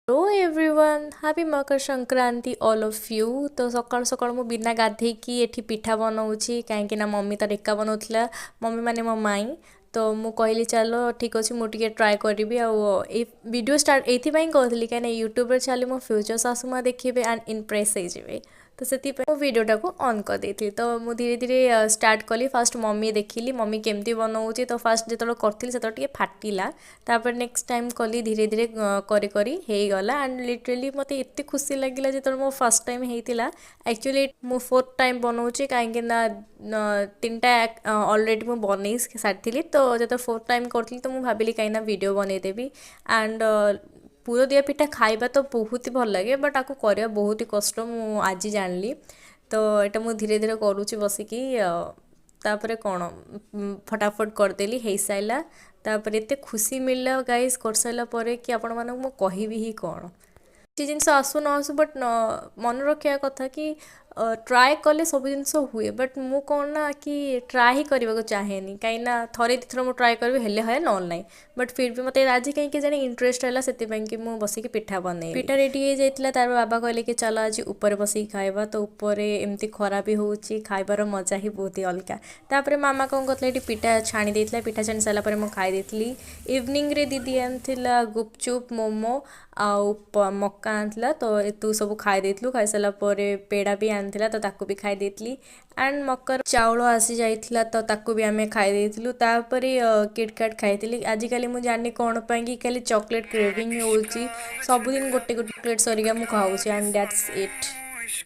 Hello everyone, happy Makar Sankranti all of you. ତ ସକାଳୁ ସକାଳୁ ମୁଁ ବିନା ଗାଧେଇକି ଏଠି ପିଠା ବନଉଛି, କାହିଁକି ନା ମମି ତାର ଏକା ବନଉଥିଲା। ମମି ମାନେ ମୋ ମାଇଁ। ତ ମୁଁ କହିଲି ଚାଲ, ଠିକ୍ ଅଛି, ମୁଁ ଟିକେ ଟ୍ରାଏ କରିବି। ଆଉ ଏଇ ଭିଡ଼ିଓ ଷ୍ଟାର୍ଟ ଏଇଥିପାଇଁ କରିଥିଲି, କାହିଁକିନା ୟୁଟ୍ୟୁବରେ ଛାଡ଼ିଲେ ମୋ ଫ୍ୟୁଚର୍ ଶାଶୁ ମା ଦେଖିବେ ଆଣ୍ଡ ଇମ୍ପ୍ରେସ୍ ହେଇଯିବେ। ତ ସେଥିପାଇଁ ମୁଁ ଭିଡ଼ିଓଟାକୁ ଅନ୍ କରିଦେଇଥିଲି। ତ ମୁଁ ଧୀରେ ଧୀରେ ଷ୍ଟାର୍ଟ କଲି। ଫାଷ୍ଟ ମମି ଦେଖିଲି, ମମି କେମିତି ବନଉଛି। ତ ଫାଷ୍ଟ ଯେତେବେଳେ କରିଥିଲି, ସେତେବେଳେ ଟିକେ ଫାଟିଲା। ତାପରେ ନେକ୍ସଟ ଟାଇମ୍ କଲି, ଧୀରେ ଧୀରେ କରି କରି ହେଇଗଲା। ଆଣ୍ଡ ଲିଟରାଲି ମୋତେ ଏତେ ଖୁସି ଲାଗିଲା ଯେତେବେଳେ ମୋ ଫାଷ୍ଟ ଟାଇମ୍ ହେଇଥିଲା। ଆକ୍ଚୁଆଲି ମୁଁ ଫୋର୍ଥ ଟାଇମ୍ ବନଉଛି, କାହିଁକି ନା ତିନିଟା ଅଲରେଡ଼ି ମୁଁ ବନେଇ ସାରିଥିଲି। ତ ଯେତେବେଳେ ଫୋର୍ଥ ଟାଇମ୍ କରୁଥିଲି, ତ ମୁଁ ଭାବିଲି କାହିଁକିନା ଭିଡ଼ିଓ ବନେଇଦେବି। ଆଣ୍ଡ ପୁର ଦିଆ ପିଠା ଖାଇବା ତ ବହୁତ ହି ଭଲ ଲାଗେ, ବଟ୍ ଆକୁ କରିବା ବହୁତ ହି କଷ୍ଟ, ମୁଁ ଆଜି ଜାଣିଲି। ତ ଏଇଟା ମୁଁ ଧୀରେ ଧୀରେ କରୁଛି ବସିକି। ତାପରେ କ'ଣ, ଫଟାଫଟ କରିଦେଲି, ହେଇସାରିଲା। ତାପରେ ଏତେ ଖୁସି ମିଳିଲା ଗାଇସ୍ କରିସାରିଲା ପରେ କି ଆପଣମାନଙ୍କୁ ମୁଁ କହିବି ହିଁ କ'ଣ। କିଛି ଜିନିଷ ଆସୁ ନ ଆସୁ, ବଟ୍ ମନେ ରଖିବା କଥା କି ଟ୍ରାଏ କଲେ ସବୁ ଜିନିଷ ହୁଏ। ବଟ୍ ମୁଁ କ'ଣ ନା କି ଟ୍ରାଏ ହିଁ କରିବାକୁ ଚାହେଁନି, କାହିଁକିନା ଥରେ ଦୁଇଥର ମୁଁ ଟ୍ରାଏ କରିବି, ହେଲେ ହଏ, ନହେଲେ ନାହିଁ। ବଟ୍ ଫିର୍ ବି ମୋତେ ଆଜି କାହିଁକି କେଜାଣି ଇଣ୍ଟରେଷ୍ଟ ହେଲା, ସେଥିପାଇଁ କି ମୁଁ ବସିକି ପିଠା ବନେଇଲି। ପିଠା ରେଡ଼ି ହେଇଯାଇଥିଲା। ତାପରେ ବାବା କହିଲେ କି ଚାଲ, ଆଜି ଉପରେ ବସିକି ଖାଇବା। ତ ଉପରେ ଏମିତି ଖରା ବି ହେଉଛି, ଖାଇବାର ମଜା ହିଁ ବହୁତ ହି ଅଲଗା। ତାପରେ ମାମା କ'ଣ କରିଥିଲା, ଏଠି ପିଠା ଛାଣି ଦେଇଥିଲା। ପିଠା ଛାଣି ସାରିଲା ପରେ ମୁଁ ଖାଇ ଦେଇଥିଲି। ଇଭିନିଂରେ ଦିଦି ଆଣିଥିଲା ଗୁପଚୁପ୍, ମୋମୋ ଆଉ ମକା ଆଣିଥିଲା। ତ ଏତୁ ସବୁ ଖାଇ ଦେଇଥିଲୁ। ଖାଇସାରିଲା ପରେ ପେଡ଼ା ବି ଆଣିଥିଲା, ତ ତାକୁ ବି ଖାଇ ଦେଇଥିଲି। ଆଣ୍ଡ ମକର ଚାଉଳ ଆସିଯାଇଥିଲା, ତ ତାକୁ ବି ଆମେ ଖାଇ ଦେଇଥିଲୁ। ତାପରେ କିଟକାଟ ଖାଇଥିଲି। ଆଜିକାଲି ମୁଁ ଜାଣିନି କ'ଣ ପାଇଁ କି ଖାଲି ଚକୋଲେଟ୍ କ୍ରେଭିଂ ହେଉଛି। ସବୁଦିନ ଗୋଟେ ଗୋଟେ ଚକୋଲେଟ୍ ସରିକା ମୁଁ ଖାଉଛି। And that's it.